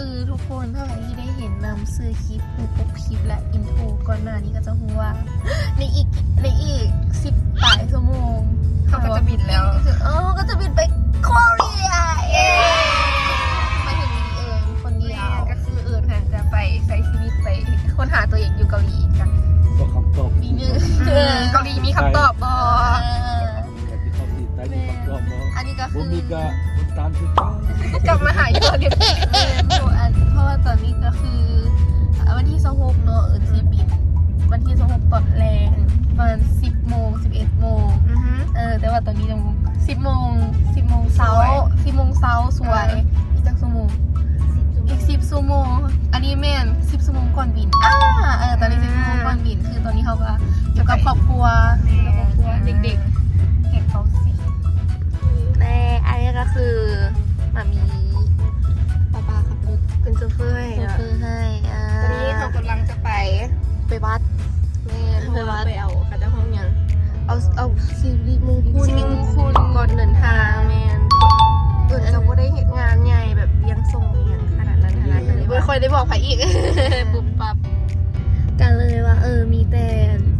ຄືທຸກຄົນ ຖ້າໃຜທີ່ໄດ້ເຫັນນຳຊື່ຄລິບ ຮູບປົກຄລິບ ແລະ ອິນໂທກ່ອນໜ້ານີ້ ກໍຈະຮູ້ວ່າ ໃນອີກ ໃນອີກສິບປາຍຊົ່ວໂມງ ເຮົາກໍຈະບິນແລ້ວ ເອີ ເຮົາກໍຈະບິນໄປເກົາຫຼີ. ເຢ້ ມາເຫັນອີເອີນຄົນດຽວ ແມ່ນ ກໍຄືເອີນຫັ້ນຈະໄປໃຊ້ຊີວິດ ໄປຄົ້ນຫາຕົວເອງຢູ່ເກົາຫຼີກັນ ບໍ່ຄຳຕອບ ເອີ ເກົາຫຼີມີຄຳຕອບບໍ່? ເອີ ແມ່ນ ອັນນີ້ກໍຄື ບໍ່ມີກໍຄົນຕາມຄືເກົ່າ ກັບມາຫາຢູ່ເດີ ແມ່ນ ເພາະວ່າຕອນນີ້ກໍຄື ເອີ ວັນທີຊາວຫົກເນາະ ເອີນຊິບິນ ວັນທີຊາວຫົກຕອນແລງ ປະມານສິບໂມງ ສິບເອັດໂມງ ອືຮຶ ເອີ ແຕ່ວ່າຕອນນີ້ຈັກໂມງ? ສິບໂມງ ສິບໂມງເຊົ້າ ສວຍ ສິບໂມງເຊົ້າ ສວຍ ເອີ ອີກຈັກຊົ່ວໂມງ? ສິບຊົ່ວໂມງ ອີກສິບຊົ່ວໂມງ ອັນນີ້ແມ່ນສິບຊົ່ວໂມງກ່ອນບິນ ອາ ເອີ ຕອນນີ້ສິບຊົ່ວໂມງກ່ອນບິນ ຄືຕອນນີ້ເຮົາກໍຢູ່ກັບຄອບຄົວ ແມ່ນ ຢູ່ກັບຄອບຄົວ ເດັກໆ ເຫັນເຂົາຊິ ແລະ ອັນນີ້ກໍຄືໝາມີ ປ້າໆ ຂັບລົດ ເປັນໂຊເຟີໃຫ້ ໂຊເຟີໃຫ້ ອາ ຕອນນີ້ເຮົາກຳລັງຈະໄປ ໄປວັດ ແມ່ນ ເພາະວ່າໄປເອົາ ເຂົາເຈົ້າເອົາຫຍັງ ເອົາ ເອົາສິລິມຸງຄຸນ ສິລິມຸງຄຸນ ກ່ອນເດີນທາງ ແມ່ນ ເພິ່ນຈະບໍ່ໄດ້ເຮັດງານໃຫຍ່ແບບລ້ຽງສົ່ງອີ່ຫຍັງຂະໜາດນັ້ນ ບໍ່ຄ່ອຍໄດ້ບອກໃຜອີກ ປຸບປັບ ກໍເລີຍວ່າ ເອີ ມີແຕ່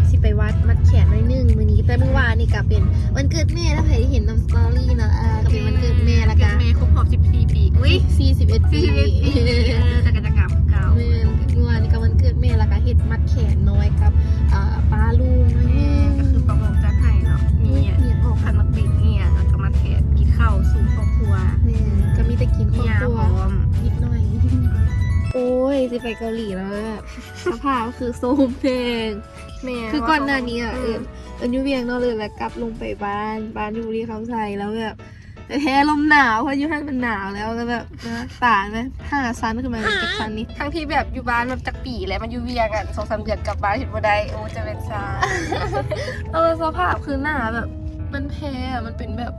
ຊິໄປວັດມັດແຂນໜ້ອຍໜຶ່ງມື້ນີ້ ແຕ່ມື້ວານນີ້ກໍເປັນວັນເກີດແມ່ ແລ້ວໃຜເຫັນນຳສະຕໍຣີເນາະ ອາ ກໍເປັນວັນເກີດແມ່ ແລ້ວກໍເກີດແມ່ຄົບຮອບສິບສີ່ປີ ອຸ້ຍ ສີ່ສິບເອັດປີ ສີ່ສິບເອັດປີ ເອີ ແຕ່ກໍຍັງງາມຄືເກົ່າ ແມ່ນ ມື້ວານນີ້ກໍວັນເກີດແມ່ ແລ້ວກໍເຮັດມັດແຂນນ້ອຍກັບ ອາ ປ້າລຸງ ແມ່ນ ກໍຄືປ້າໝອກຈັດໃຫ້ເນາະ ມີ ມີຂະໜົມເປັນອີ່ຫຍັງ ແລ້ວກໍມັດແຂນ ກິນເຂົ້າສູ່ຄອບຄົວ ແມ່ນ ກໍມີແຕ່ກິນຄອບຄົວ ມີຢາພ້ອມ ນິດໜ້ອຍ ໂອ້ຍ ຊິໄປເກົາຫຼີແລ້ວ ສະພາບຄືໂຊມແພງ ແມ່ນ ຄືກ່ອນໜ້ານີ້ ເອີ ເອີ ເອີ ຢູ່ວຽງເນາະ ເລີຍແລ້ວກັບລົງໄປບ້ານ ບ້ານຢູ່ບໍລິຄຳໄຊ ແລ້ວແບບ ແທ້ໆ ລົມໜາວ ເພາະຢູ່ຫັ້ນມັນໜາວແລ້ວ ແລ້ວແບບ ຕານະ ຫ້າຊັ້ນຂຶ້ນມາ ຈັກຊັ້ນນີ້ ທັງທີ່ແບບຢູ່ບ້ານແບບຈັກປີແລ້ວ ມາຢູ່ວຽງ ອັນ ສອງສາມເດືອນກັບບ້ານເຮັດບໍ່ໄດ້ ໂອ້ ຈະແມ່ນຊາ ເອີ ສະພາບຄືໜາແບບ ມັນແພ້ ມັນເປັນແບບ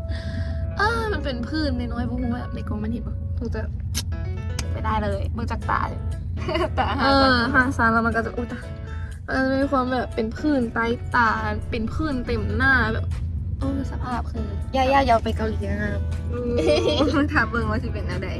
ເອີ ມັນເປັນຜື່ນນ້ອຍໆ ບໍ່ຮູ້ວ່າໃນກ້ອງມັນເຫັນບໍ່ ຄົງຈະ ໄປໄດ້ເລີຍ ເບິ່ງຈາກຕາ ຕາ ເອີ ຫ້າຊັ້ນ ຫ້າຊັ້ນ ແລ້ວມັນກໍຈະ ອຸຍ ຕາຍ ມັນຈະມີຄວາມແບບເປັນຜື່ນໃຕ້ຕາ ເປັນຜື່ນເຕັມໜ້າ ແບບ ໂອ້ ສະພາບຄື ຢ່າ ຢ່າ ຢ່າໄປເກົາຫຼີນະ ອືມ ຖ້າເບິ່ງວ່າຊິເປັນແນວໃດ.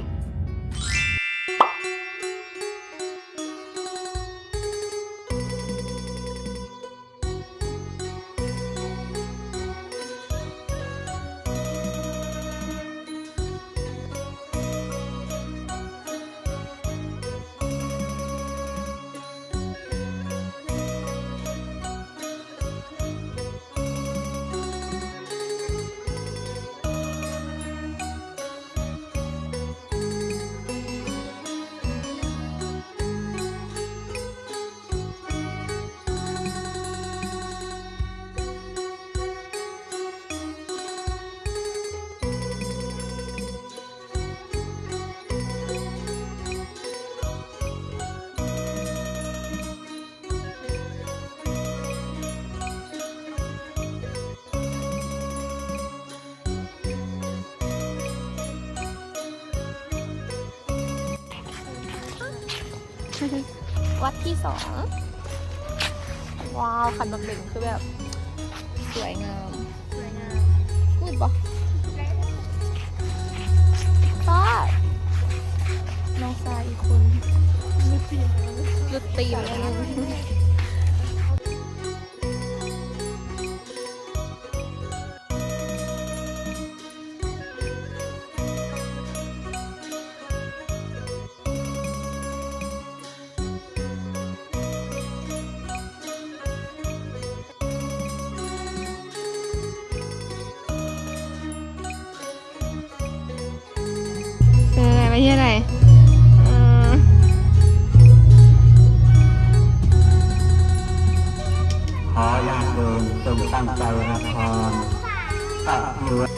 ວັດທີສອງ ວ້າວ ຂັນໝາກເບັງຄືແບບສວຍງາມ ສວຍງາມ ມືດບໍ່? ປ້າ ນ້ອງຊາຍອີກຄົນ ຫຼຸດຕີນ ຫຼຸດຕີນ. ເປັນໄງ ໄປທ່ຽວໃດ? ເອີ ຂໍຍາດໂຍມຈົ່ງຕັ້ງໃຈຮັບພອນ ອະພິວາ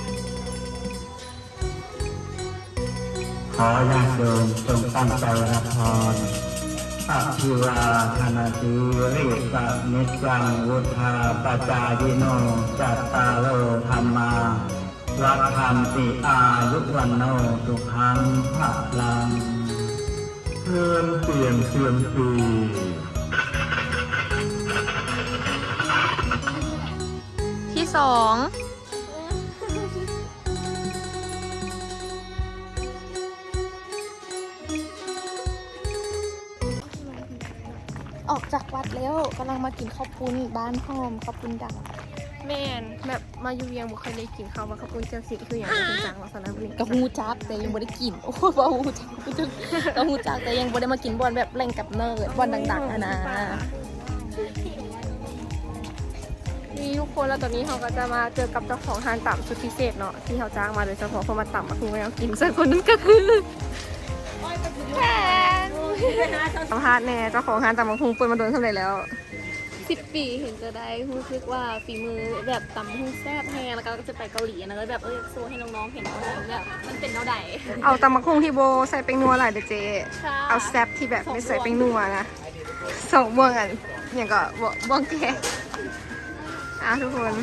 ຂໍຍາດໂຍມຈົ່ງຕັ້ງໃຈຮັບພອນ ອະພິວາທະນະສີລິສະນິດຈັງ ວຸດທາປະຈາຍິໂນ ຈັດຕາໂລ ທຳມາ ວັດທັນຕິ ອາຍຸວັນໂນ ສຸຂັງພະລັງ ເພື່ອນປ່ຽນເຊື່ອມປີ ທີສອງ. ຈາກວັດແລ້ວ ກຳລັງມາກິນເຂົ້າປຸ້ນບ້ານຫອມ ເຂົ້າປຸ້ນດັງ. ແມ່ນ ແບບມາຢູ່ວຽງບໍ່ເຄີຍໄດ້ກິນເຂົ້າ ວ່າເຂົ້າປຸ້ນແຈ່ວຊີດຄືຫຍັງ ເປັນຈັ່ງຊັ້ນ ວ່າຊັ້ນນະ. ກໍຮູ້ຈັກ ແຕ່ຍັງບໍ່ໄດ້ກິນ. ໂອ້ ເວົ້າຮູ້ຈັກ ກໍຮູ້ຈັກ ແຕ່ຍັງບໍ່ໄດ້ມາກິນບ່ອນແບບແຫຼ່ງກຳເນີດ ບ່ອນດັງໆຫັ້ນນະ. ນີ້ທຸກຄົນ ແລ້ວຕອນນີ້ເຮົາກໍຈະມາເຈີກັບເຈົ້າຂອງຮ້ານຕຳສຸດພິເສດເນາະ ທີ່ເຮົາຈ້າງມາໂດຍສະເພາະເພື່ອມາຕຳບັກຫຸ່ງໃຫ້ເຮົາກິນ. ສ່ວນຄົນນັ້ນກໍຄື ສຳພາດແດ່ ເຈົ້າຂອງຮ້ານຕຳບັກຫຸ່ງ ເປີດມາດົນສ່ຳໃດແລ້ວ? ສິບປີ. ເຫັນຈະໄດ້ຮູ້ສຶກວ່າຝີມືແບບຕຳບັກຫຸ່ງແຊບແຮງ ແລ້ວກໍຈະໄປເກົາຫຼີ ອັນນັ້ນກໍແບບ ເອີ ຢາກໂຊໃຫ້ນ້ອງໆເຫັນວ່າແບບມັນເປັນແນວໃດ. ເອົາຕຳບັກຫຸ່ງທີ່ບໍ່ໃສ່ແປ້ງນົວຫຼາຍເດີ້ເຈ້. ເອົາແຊບທີ່ແບບໄມ່ໃສ່ແປ້ງນົວນະ. ສອງບ່ວງ ອັນຫຍັງກໍ ບ່ວງແກງ. ອ່າ ທຸກຄົນ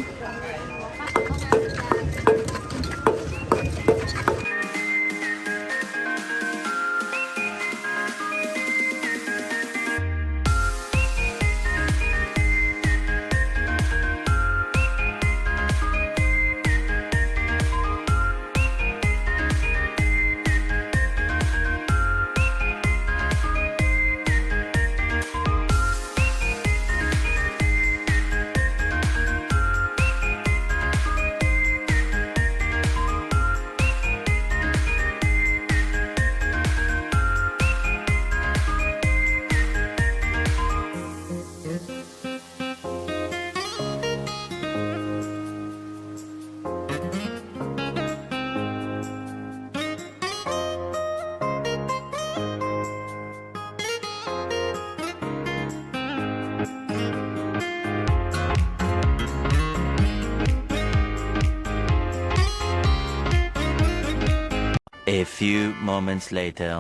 A few moments later.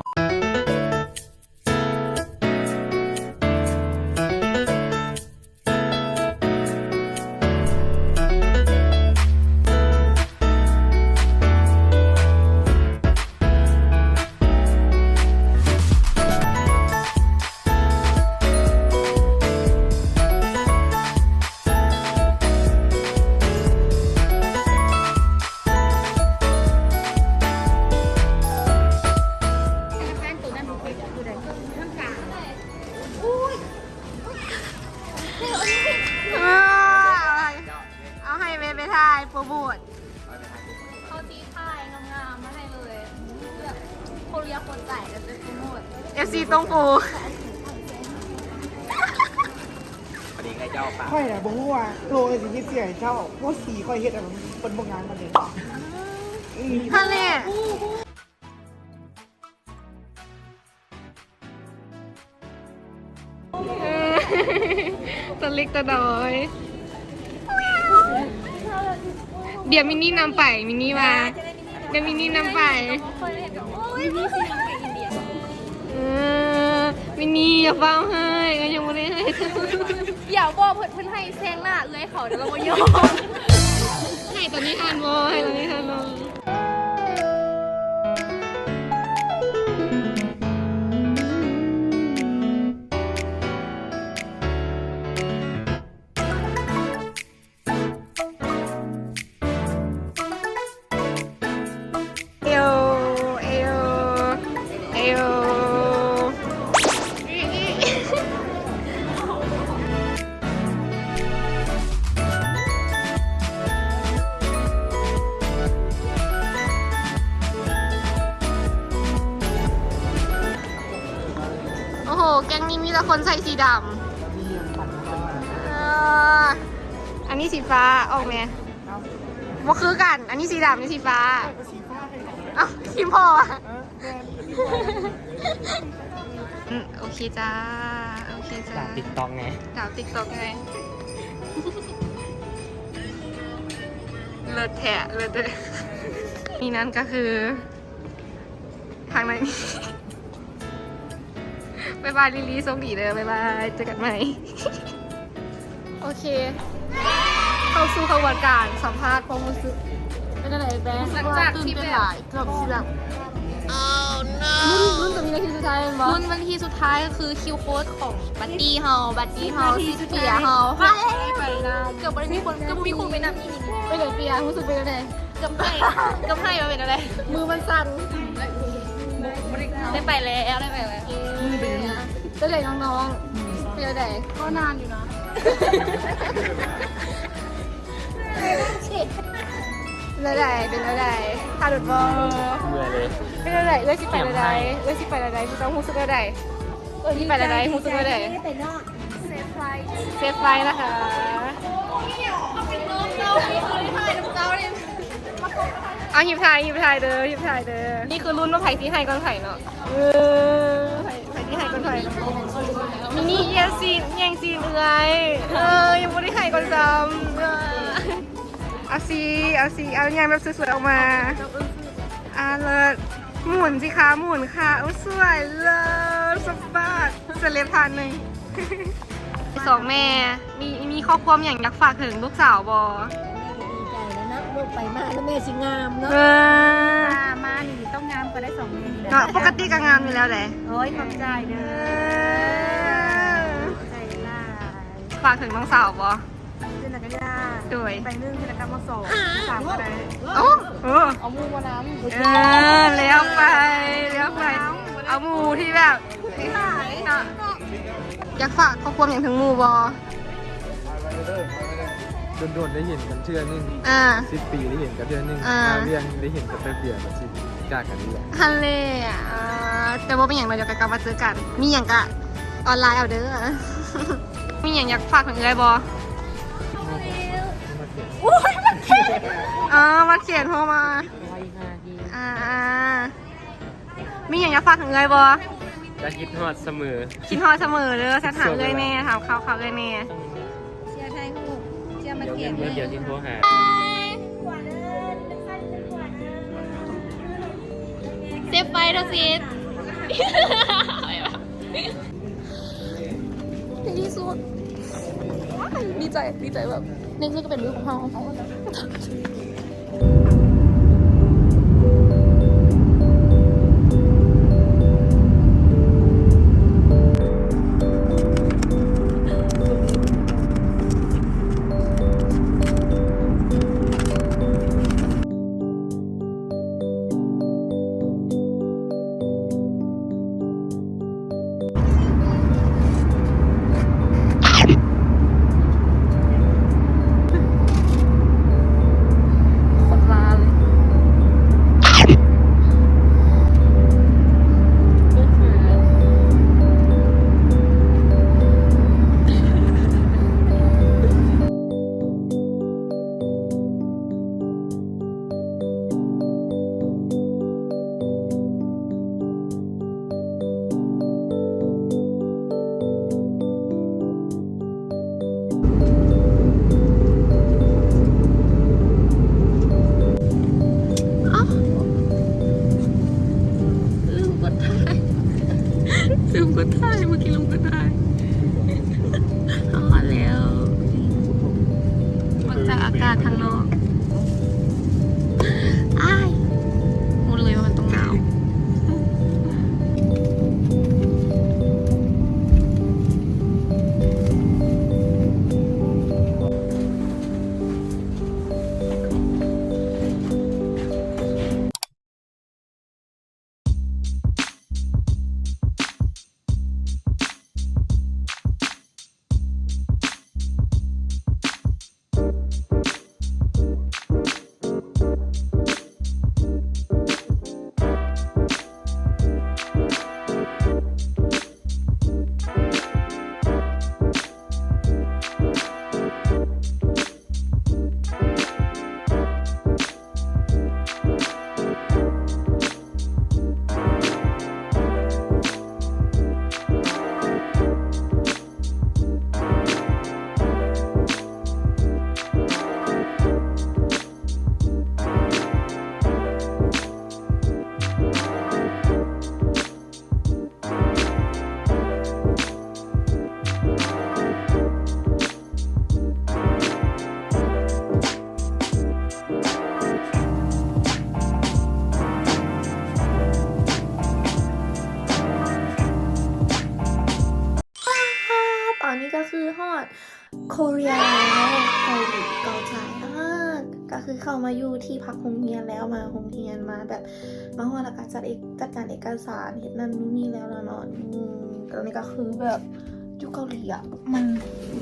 ເອີ ເອົາໃຫ້ ເອົາໃຫ້ແມ່ໄປຖ່າຍໂປຣໂມດ. ເຂົາຊິຖ່າຍງາມໆມາໃຫ້ເລີຍ ແບບຄົນລຽກຄົນໃຈແລ້ວໄປໂປຣໂມດ ເອັຟຊີຕ້ອງໂປ. ພໍດີໃຫ້ເຈົ້າປາກ ຂ້ອຍນະບໍ່ຮູ້ວ່າໂຕຊິເຮັດເສຍໃຫ້ເຈົ້າ ບໍ່ສີຂ້ອຍເຮັດ ອັນເພິ່ນບໍ່ງາມປານໃດ. ຫັ້ນແຫຼະ. ຕົວເລັກຕົວນ້ອຍ ດຽວມິນນີ້ນຳໄປ ມິນນີ້ວ່າ ດຽວມິນນີ້ນຳໄປ. ເອີ ມິນນີ້ຢ່າຟ້າວໃຫ້ ເອື້ອຍຍັງບໍ່ໄດ້ໃຫ້. ດຽວບອກເພິ່ນ ເພິ່ນໃຫ້ແຊງໜ້າເອື້ອຍເຂົາ ແຕ່ລາວບໍ່ຍອມ. ໃຫ້ຕອນນີ້ທັນບໍ່? ໃຫ້ຕອນນີ້ທັນບໍ່? ເອວ ເອວ ເອວ. ໂອ້ໂຫ ແກ້ງນີ້ມີແຕ່ຄົນໃສ່ສີດຳ. ເອີ ອັນນີ້ສີຟ້າ ອອກແມ. ບໍ່ຄືກັນ ອັນນີ້ສີດຳ ອັນນີ້ສີຟ້າ. ເອົ້າ ທີມພໍ່ວະ. ອືມ ໂອເຄຈ້າ ໂອເຄຈ້າ. ດາວຕິກຕັອກໄງ ດາວຕິກຕັອກໄງ. ເລີດແທ້ ເລີດເດີ. ນີ້ນັ້ນກໍຄື ທາງໃນ. ບາຍບາຍ ລິລລີ ໂຊກດີເດີ ບາຍບາຍ ເຈີກັນໃໝ່. ໂອເຄ ເຂົ້າສູ່ຂະບວນການສຳພາດຄວາມຮູ້ສຶກ ເປັນຈັ່ງໃດແບງ? ຫຼັງຈາກທີ່ແບບ ເກືອບຊິແບບ ລຸ້ນ ລຸ້ນຈະມີນາທີສຸດທ້າຍແມ່ນບໍ່? ລຸ້ນນາທີສຸດທ້າຍກໍຄືຄິວໂຄດຂອງບັດດີ້ເຮົາ ບັດດີ້ເຮົາ ຊິບເປຍເຮົາ ໄປນຳ ເກືອບບໍ່ໄດ້ມີຄົນ ເກືອບບໍ່ມີຄົນໄປນຳອີ່ຫຼີ. ເປັນໃດເປຍ ຮູ້ສຶກເປັນຈັ່ງໃດ? ເກືອບໃຫ້ ເກືອບໃຫ້ວ່າເປັນແນວໃດ? ມືມັນສັ່ນ. ໄດ້ໄປແລ້ວ ໄດ້ໄປແລ້ວ. ເອີ ເປັນຈັ່ງໃດນ້ອງໆ? ເປັ ແນວໃດ? ກໍນານຢູ່ນະ. ແນວໃດ? ເປັນແນວໃດ? ຖ້າໂດນບໍ່? ເມື່ອຍເລີຍ. ເປັນແນວໃດ? ເອື້ອຍຊິໄປແນວໃດ? ເອື້ອຍຊິໄປແນວໃດ? ເຈົ້າຮູ້ສຶກແນວໃດ? ເອື້ອຍຊິໄປແນວໃດ? ຮູ້ສຶກແນວໃດ? ເຊຟໄຟລ໌ນະຄະ. ເອົາ ຮີບຖ່າຍ ຮີບຖ່າຍເດີ ຮີບຖ່າຍເດີ. ນີ້ຄືລຸ້ນວ່າໃຜຊິໃຫ້ກ່ອນໃຜເນາະ. ເອີ ໃຜ ໃຜຊິໃຫ້ກ່ອນໃຜ? ມິນິແຍ່ງຊີນ ແຍ່ງຊີນເອື້ອຍ. ເອີ ຍັງບໍ່ໄດ້ໃຫ້ກ່ອນຊ້ຳ. ເອີ ເອົາຊິ ເອົາຊິ ເອົາຫຍັງແບບສວຍໆອອກມາ. ອ່າ ເລີດ. ໝູນຊິຄະ ໝູນຄະ. ໂອ້ ສວຍ ເລີດ ສະບາດ. ເຊເລັບທ່ານໜຶ່ງ. ສອງແມ່ ມີ ມີຂໍ້ຄວາມຫຍັງຢາກຝາກເຖິງລູກສາວບໍ່? ແມ່ກໍດີໃຈແລ້ວເນາະ ລູກໄປມາແລ້ວແມ່ຊິງາມເນາະ. ເອີ ມາ ມານີ້ຕ້ອງງາມກວ່າໄດ້ສອງແມ່ນີ້ແຫຼະເນາະ. ປົກກະຕິກໍງາມຢູ່ແລ້ວແຫຼະ. ໂອ້ຍ ຂອບໃຈເດີ. ເອີ ຂອບໃຈຫຼາຍ. ຝາກເຖິງນ້ອງສາວບໍ່? ເທື່ອໜ້າກໍຢ່າ. ໂດຍ. ໄປໜຶ່ງ ເທື່ອໜ້າກໍມາສອງ ສາມກໍໄດ້. ໂອ້ ເອີ ເອົາໝູ່ມານຳ. ເອີ ແລ້ວໄປ ແລ້ວໄປ. ເອົາໝູ່ທີ່ແບບ ຫຼາຍເນາະ. ຢາກຝາກຂໍ້ຄວາມຫຍັງເຖິງໝູ່ບໍ່? ດົນໆໄດ້ເຫັນກັນເທື່ອໜຶ່ງ. ອ່າ ສິບປີໄດ້ເຫັນກັນເທື່ອໜຶ່ງ. ອ່າ ມາວຽງໄດ້ເຫັນກັນແປັບດຽວກໍຊິຈາກກັນອີກແລ້ວ. ຫັ້ນແຫຼະ. ເອີ ແຕ່ບໍ່ເປັນຫຍັງດອກ ດຽວກໍກັບມາເຈີກັນ. ມີຫຍັງກໍອອນລາຍເອົາເດີ. ມີຫຍັງຢາກຝາກເຖິງເອື້ອຍບໍ່? ໂອ້ຍ ບັດເຂດ. ອໍ ບັດເຂດໂທມາ. ອ່າ ອ່າ ມີຫຍັງຢາກຝາກເຖິງເອື້ອຍບໍ່? ກໍຄິດຮອດສະເໝີ. ຄິດຮອດສະເໝີເດີ. ແຊັດຫາເອື້ອຍແນ່ ຖາມຂ່າວເອື້ອຍແນ່. ເຊຍຖ່າຍຮູບ ເຊຍມາຂຽນ. ດຽວຊິໂທຫາ. ເຊຟໄຟທາຊິດ. ໃນທີ່ສຸດ ດີໃຈ ດີໃຈແບບ ໃນທີ່ສຸດກໍເປັນມື້ຂອງເຮົາ. ໂຄດລາເລີຍ. ອ້າວ ລືມກົດຖ່າຍ ລືມກົດຖ່າຍ ເມື່ອກີ້ລືມກົດຖ່າຍ. ຮອດແລ້ວ ເບິ່ງຈາກອາກາດທາງນອກ ອ້າຍ ຮູ້ເລີຍວ່າມັນຕ້ອງໜາວ. ຕອນນີ້ກໍຄືຮອດໂຄເຣຍແລ້ວ ເກົາຫຼີເກົາໃຈ. ອາ ກໍຄືເຂົ້າມາຢູ່ທີ່ພັກໂຮງຮຽນແລ້ວ ມາໂຮງຮຽນ ມາແບບ ມາຮອດແລ້ວກໍຈັດເອກ ຈັດການເອກະສານ ເຮັດນັ້ນເຮັດນີ້ແລ້ວລະເນາະ. ອືມ ຕອນນີ້ກໍຄືແບບ ຢູ່ເກົາຫຼີອະ ມັນ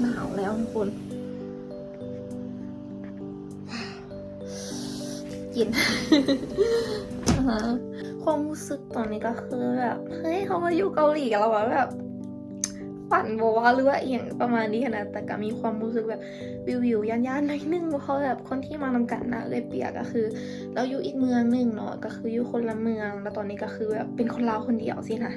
ໜາວແລ້ວທຸກຄົນ ເຢັນ ອາຮະ ຄວາມຮູ້ສຶກຕອນນີ້ກໍຄືແບບ ເຮີ້ຍ ເຮົາມາຢູ່ເກົາຫຼີແລ້ວຫວາ ແບບ ຝັນບໍ່ວ່າ ຫຼືວ່າອີ່ຫຍັງປະມານນີ້ຫັ້ນນະ ແຕ່ກໍມີຄວາມຮູ້ສຶກແບບວິວໆ ຢ້ານໆ ໜ້ອຍໜຶ່ງ ເພາະແບບຄົນທີ່ມານຳກັນນະ ເອື້ອຍເປຍກໍຄືລາວຢູ່ອີກເມືອງໜຶ່ງເນາະ ກໍຄືຢູ່ຄົນລະເມືອງ ແລ້ວຕອນນີ້ກໍຄືແບບເປັນຄົນລາວຄົນດຽວຊີ້ນະ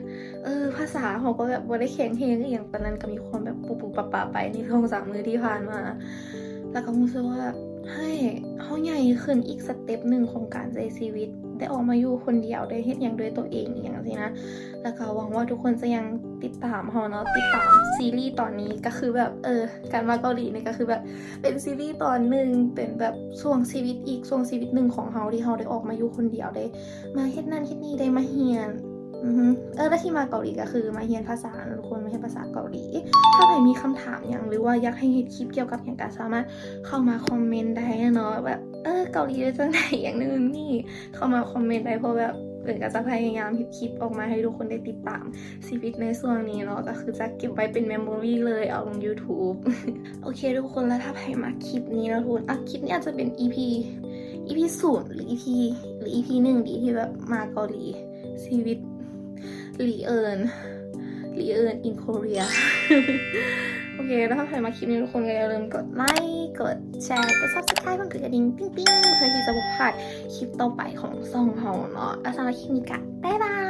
ເອີ ພາສາເຮົາກໍແບບບໍ່ໄດ້ແຂງແຮງອີ່ຫຍັງປານນັ້ນ ກໍມີຄວາມແບບປຸບໆປະໆໄປໃນສອງສາມມື້ທີ່ຜ່ານມາ ແລ້ວກໍຮູ້ສຶກວ່າແບບ ເຮີ້ຍ ເຮົາໃຫຍ່ຂຶ້ນອີກສະເຕັບໜຶ່ງຂອງການໃຊ້ຊີວິດ ໄດ້ອອກມາຢູ່ຄົນດຽວ ໄດ້ເຮັດຫຍັງດ້ວຍຕົວເອງອີ່ຫຍັງຊີ້ນະ ແລ້ວກໍຫວັງວ່າທຸກຄົນຈະຍັງຕິດຕາມເຮົາເນາະ ຕິດຕາມຊີຣີຕອນນີ້ ກໍຄືແບບ ເອີ ການມາເກົາຫຼີນີ້ກໍຄືແບບ ເປັນຊີຣີຕອນໜຶ່ງ ເປັນແບບຊ່ວງຊີວິດອີກຊ່ວງຊີວິດໜຶ່ງຂອງເຮົາ ທີ່ເຮົາໄດ້ອອກມາຢູ່ຄົນດຽວ ໄດ້ມາເຮັດນັ້ນເຮັດນີ້ ໄດ້ມາຮຽນ ອືຮຶ ເອີ ແລ້ວທີ່ມາເກົາຫຼີກໍຄືມາຮຽນພາສາເນາະທຸກຄົນ ມາຮຽນພາສາເກົາຫຼີ ຖ້າໃຜມີຄຳຖາມຫຍັງ ຫຼືວ່າຢາກໃຫ້ເຮັດຄລິບກ່ຽວກັບຫຍັງ ກໍສາມາດເຂົ້າມາຄອມເມັນໄດ້ເນາະ ແບບ ເອີ ເກົາຫຼີເປັນຈັ່ງໃດ ຫຍັງນັ້ນນີ້ ເຂົ້າມາຄອມເມັນໄດ້ ເພາະແບບ ເອີ ກໍຈະພະຍາຍາມເຮັດຄລິບອອກມາໃຫ້ທຸກຄົນໄດ້ຕິດຕາມຊີວິດໃນຊ່ວງນີ້ເນາະ ກໍຄືຈະເກັບໄວ້ເປັນ memory ເລີຍ ເອົາລົງ YouTube ໂອເຄທຸກຄົນ ແລ້ວຖ້າໃຜມັກຄລິບນີ້ເນາະທຸກຄົນ ອ່ະ ຄລິບນີ້ອາດຈະເປັນ ອີພີ ອີພີສູນ ຫຼື ອີພີ ຫຼື ອີພີໜຶ່ງ ດີ ທີ່ແບບມາເກົາຫຼີ ຊີວິດ Leeann Leeann in Korea ໂອເຄ ແລ້ວຖ້າໃຜມັກຄລິບນີ້ ທຸກຄົນກໍຢ່າລືມກົດໄລ ກົດແຊ ກົດ Subscribe ກົດກະດິ່ງ ປິ້ງໆ ເພື່ອທີ່ຈະບໍ່ພາດຄລິບຕໍ່ໄປຂອງຊ່ອງເຮົາເນາະ ແລ້ວສຳລັບຄລິບນີ້ກໍບາຍບາຍ.